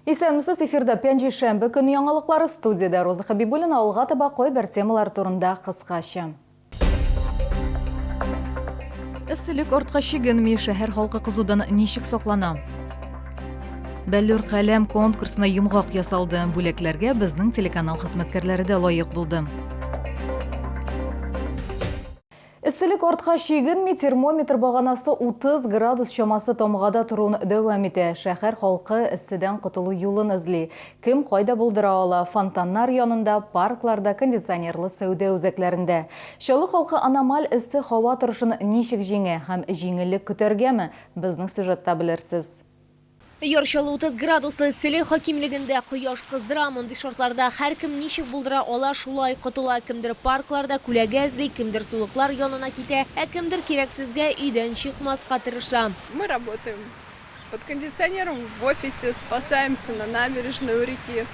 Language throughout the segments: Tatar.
Исәнмесез, эфирда пәнҗешәмбе көне яңалыклары, студиядә Роза Хәбибуллина. Алга таба кайбер темалар турында кыскача. Эсселек артка чигенми, шәһәр халкы кызудан ничек саклана? Бәллүр каләм конкурсына йомгак ясалды. Бүләкләргә безнең телеканал хезмәткәрләре дә лаек булды. Эсселек артка чигенми, термометр баганасы 30 градус чамасы тамгада торуын дәвам итә. Шәһәр халкы эсседән котылу юлын эзли. Кем кайда булдыра ала, фонтаннар янында, паркларда, кондиционерлы сәүдә үзәкләрендә. Чаллы халкы аномаль эссе һава торышын ничек җиңә һәм җиңеллек көтәргәме, безнең сюжетта белерсез. Яр Чаллы 30 градуслы эсселек хакимлегендә кояш кыздыра. Мондый шартларда һәркем ничек булдыра ала, шулай котыла. Кемдер паркларда күләгә эзли, кемдер сулыклар янына китә, ә кемдер кирәксезгә өйдән чыкмаска тырыша. Мы работаем под кондиционером в офисе, спасаемся на набережной у реки,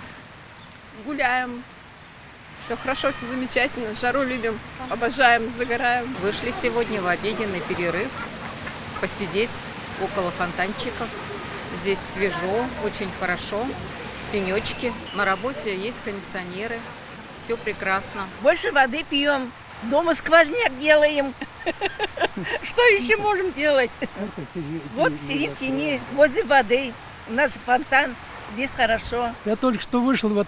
гуляем. Все хорошо, все замечательно, жару любим, обожаем, загораем. Вышли сегодня в обеденный перерыв посидеть около фонтанчиков. Здесь свежо, очень хорошо, в тенечке. На работе есть кондиционеры, все прекрасно. Больше воды пьем, дома сквозняк делаем. Что еще можем делать? Вот сидим в тени, возле воды. У нас фонтан, здесь хорошо. Я только что вышел, вот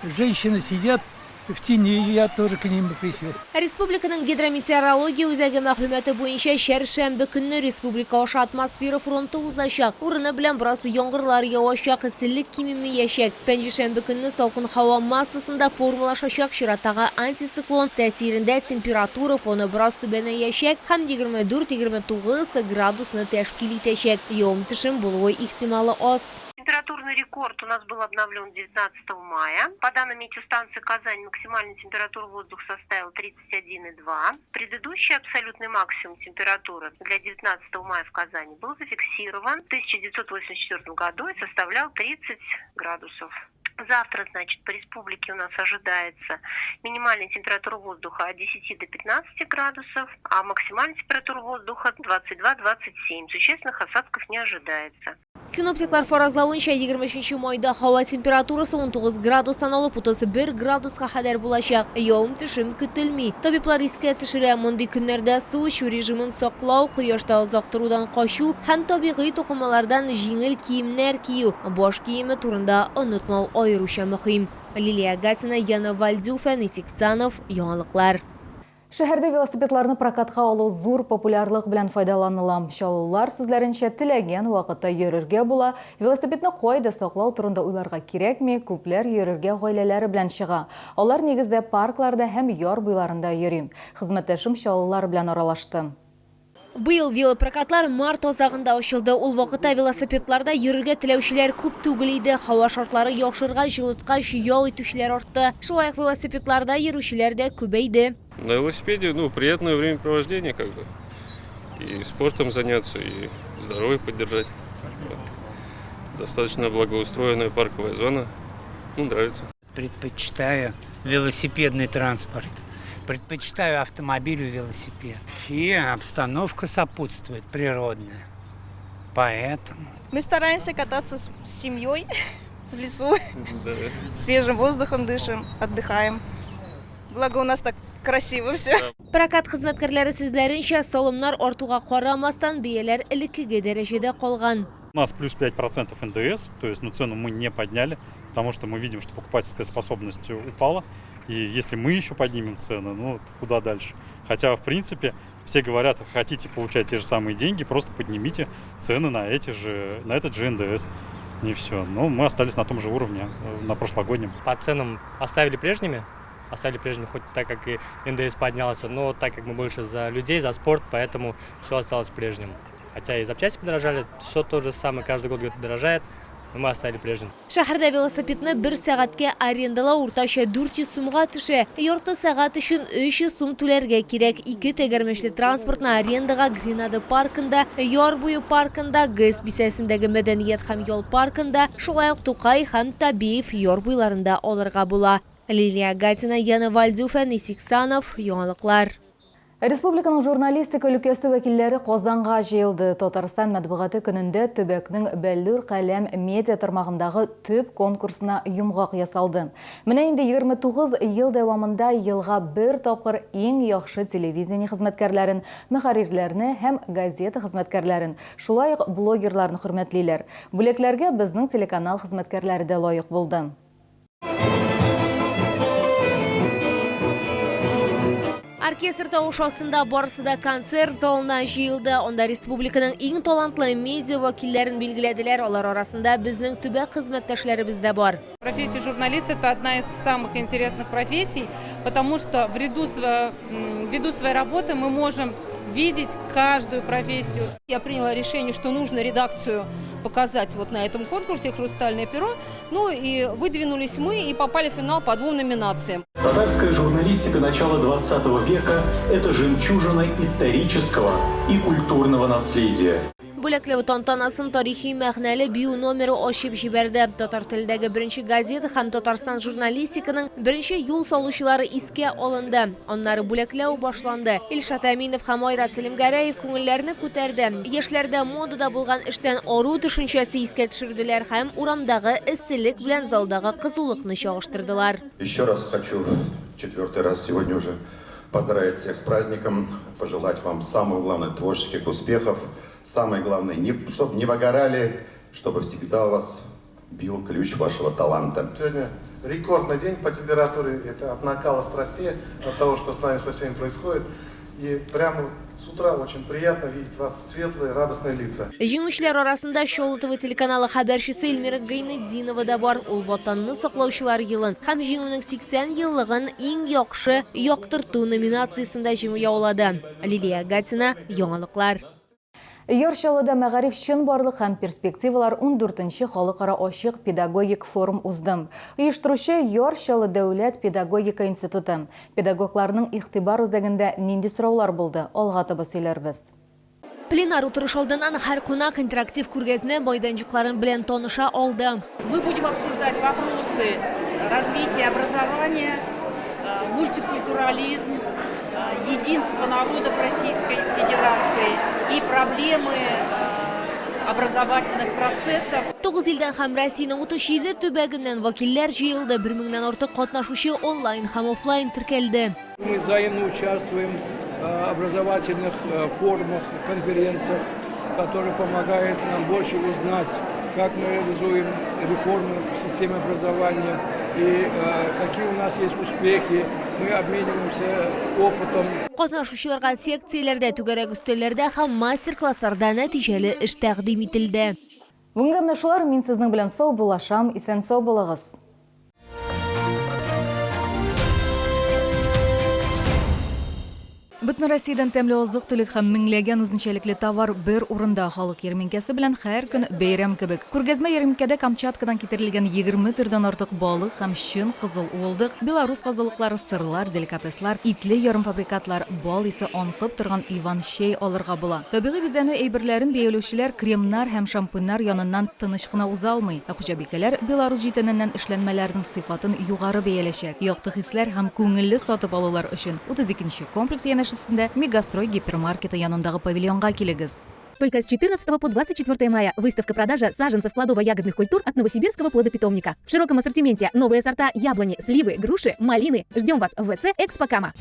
женщины сидят в тени, я тоже к ним присел. Республиканың гидрометеорология үзәге мәгълүматы буенча, чәршәмбе көнне республика аша атмосфера фронты узачак. Урыны белән бераз яңгырлар явачак, эсселек кимемиячәк. Пәнҗешәмбе көнне салкын һава массасында формалашачак чираттагы антициклон тәэсирендә температура фоны бераз түбәнәячәк һәм 24-29 градусны тәшкил итәчәк. Явым-төшем булуы ихтималы аз. Температурный рекорд у нас был обновлен 19 мая. По данным метеостанции Казань, максимальная температура воздуха составила 31,2. Предыдущий абсолютный максимум температуры для 19 мая в Казани был зафиксирован в 1984 году и составлял 30 градусов. Завтра, значит, по республике у нас ожидается минимальная температура воздуха от 10 до 15 градусов, а максимальная температура воздуха 22-27. Существенных осадков не ожидается. Синоптиклар фаразлавынча, 23 майда һава температурасы 19 градустан алып 31 градуска кадәр булачак. Явым-төшем көтелми. Табиблар искә төшерә, мондый көннәрдә су эчү режимын саклау, кояшта озак торудан качу һәм табигый тукымалардан җиңел киемнәр кию, баш киеме турында онытмау аеруча мөһим. Лилия Гатина, Яна Вальдюф, Әнис Иксанов, Яңалыклар. Шәһәрдә велосипедларны прокатка алу зур популярлык белән файдаланыла. Чаллылар сүзләренчә, теләгән вакытта йөрергә була, велосипедны кайда саклау турында уйларга кирәкми, күпләр йөрергә гаиләләре белән чыга. Алар нигездә паркларда һәм яр буйларында йөри. Хезмәттәшем чаллылар белән аралашты. Быел велопрокатлар март азагында ачылды. Ул вакытта велосипедларда йөрергә теләүчеләр күп түгел иде. Һава шартлары яхшыргач, җылыткач, ял итүчеләр артты. Шулай ук велосипедларда йөрүчеләр дә күбәйде. На велосипеде, ну, приятное времяпровождение как бы. И спортом заняться, и здоровье поддержать. Достаточно благоустроенная парковая зона. Ну, нравится. Предпочитаю велосипедный транспорт. Предпочитаю автомобилю велосипед. И обстановка сопутствует природная. Поэтому. Мы стараемся кататься с семьей в лесу. Да. Свежим воздухом дышим, отдыхаем. Благо у нас так красиво все. Прокат хезмәткәрләре сүзләренчә, салымнар артуга карамастан, бәяләр элеккеге дәрәҗәдә калган. У нас плюс 5% НДС, то есть ну, цену мы не подняли, потому что мы видим, что покупательская способность упала. И если мы еще поднимем цены, ну, куда дальше? Хотя, в принципе, все говорят, хотите получать те же самые деньги, просто поднимите цены на, эти же, на этот же НДС. И все. Но мы остались на том же уровне, на прошлогоднем. По ценам оставили прежними, оставили прежними, хоть так как и НДС поднялся, но так как мы больше за людей, за спорт, поэтому все осталось прежним. Хотя и запчасти подорожали, все то же самое, каждый год дорожает, но мы оставили прежним. Шәһәрдә велосипедны бер сәгатькә арендалау уртача 400 сумга төшә. Ярты сәгать өчен 300 сум түләргә кирәк. Ике тәгәрмәчле транспортны арендага Гренада паркында, Яр буе паркында, ГЭС бистәсендәге мәдәният һәм ял паркында, шулай ук Тукай һәм Табеев яр буйларында алырга була. Лилия Гатина, Яна Вальдюф, Әнис Иксанов, Яңалыклар. Республиканың журналистика өлкәсе вәкилләре Казанга җыелды. Татарстан матбугаты көнендә төбәкнең Бәллүр каләм медиа тармагындагы төп конкурсына йомгак ясалды. Менә инде 29 ел дәвамында елга бер тапкыр иң яхшы телевидение хезмәткәрләрен, мөхәррирләрне һәм газета хезмәткәрләрен, шулай ук блогерларны хөрмәтлиләр. Бүләкләргә безнең телеканал хезмәткәрләре дә лаек булды. Оркестр тавышы астында барысы да концерт залына җыелды. Анда республиканың иң талантлы медиа вәкилләрен билгеләделәр. Алар арасында безнең төбәк хезмәттәшләребез дә бар. Профессия журналист это одна из самых интересных профессий, потому что ввиду своей работы мы можем видеть каждую профессию. Я приняла решение, что нужно редакцию показать вот на этом конкурсе «Хрустальное перо». Ну и выдвинулись мы и попали в финал по двум номинациям. Татарская журналистика начала 20 века – это жемчужина исторического и культурного наследия. Бүләкләү тантанасын тарихи мәгънәле бию номеры ачып җибәрде. Татар телендәге беренче газета һәм Татарстан журналистиканың беренче юл салучылары искә алынды. Аннары бүләкләү башланды. Илшат Әминов һәм Айрат Сәлимгәрәев күңелләрне күтәрде. Яшьләрдә модада булган эштән ару төшенчәсе искә төшерделәр һәм урамдагы эсселек белән залдагы кызулыкны чагыштырдылар. Еще раз хочу, четвертый раз сегодня уже, поздравить всех с праздником, пожелать вам самого главного творческих успехов, самое главное, не, чтобы не выгорали, чтобы всегда у вас бил ключ вашего таланта. Сегодня рекордный день по температуре, это от накала страстей, от того, что с нами со всеми происходит. И прямо с утра очень приятно видеть вас светлые, радостные лица. Җиңүчеләр арасында Чаллы ТВ телеканалы хәбәрчесе Эльмира Гайнетдинова да бар. Ул Ватанны саклаучылар елын һәм Җиңүнең 80 еллыгын иң яхшы яктырту номинациясендә җиңү яулады. Лилия Гатина, Яңалыклар. Яр Чаллыда Мәгариф чынбарлык һәм перспективалар 14нче халыкара ачык педагогик форум узды. Оештыручы Яр Чаллы дәүләт педагогика институты. Педагогларның игътибар үзәгендә нинди сораулар булды? Алга таба сөйләрбез. Пленар утырыш алдыннан һәр кунак интерактив күргәзмә мәйданчыклары белән таныша алды. Мы будем обсуждать вопросы развития образования, мультикультурализм, единство народов Российской Федерации и проблемы образовательных процессов. Тугыз илдән һәм Россиянең 37 төбәгеннән вәкилләр җыелды. 1000 меңнән артык катнашучы онлайн һәм офлайн теркәлде. Мы взаимно участвуем в образовательных форумах, конференциях, которые помогают нам больше узнать, как мы реализуем реформы в системе образования и какие у нас есть успехи. Мы обмениваемся опытом. Катнашучыларга секцияләрдә, түгәрәк өстәлләрдә һәм мастер-классларда нәтиҗәле эш тәкъдим ителде. Бүгенгә менә шулар, мин сезнең белән саубуллашам, исән сау булыгыз. Бөтен Россиядән тәмле азык-төлек һәм меңләгән үзенчәлекле товар бер урында. Халык ярминкәсе белән һәр көн бәйрәм кебек. Күргәзмә ярминкәдә Камчаткадан китерелгән 20 төрдән артык балык һәм чын кызыл уылдык, белорус казылыклары, сырлар, деликатеслар, итле ярымфабрикатлар, бал исе аңкып торган Иван чәй алырга була. Табигый бизәнү әйберләрен бәяләүчеләр кремнар һәм шампуньнар яныннан тыныч кына уза алмый. Ә хуҗабикәләр белорус җитененнән эшләнмәләрнең сыйфатын югары бәяләячәк. Якты хисләр һәм күңелле сатып алулар өчен 32 нче комплекс янәшәсендә Мегастрой гипермаркеты янындагы павильонга килегез. Только с 14 по 24 мая выставка-продажа саженцев плодово-ягодных культур от Новосибирского плодопитомника. В широком ассортименте новые сорта яблони, сливы, груши, малины. Ждем вас в ВЦ «Экспокама».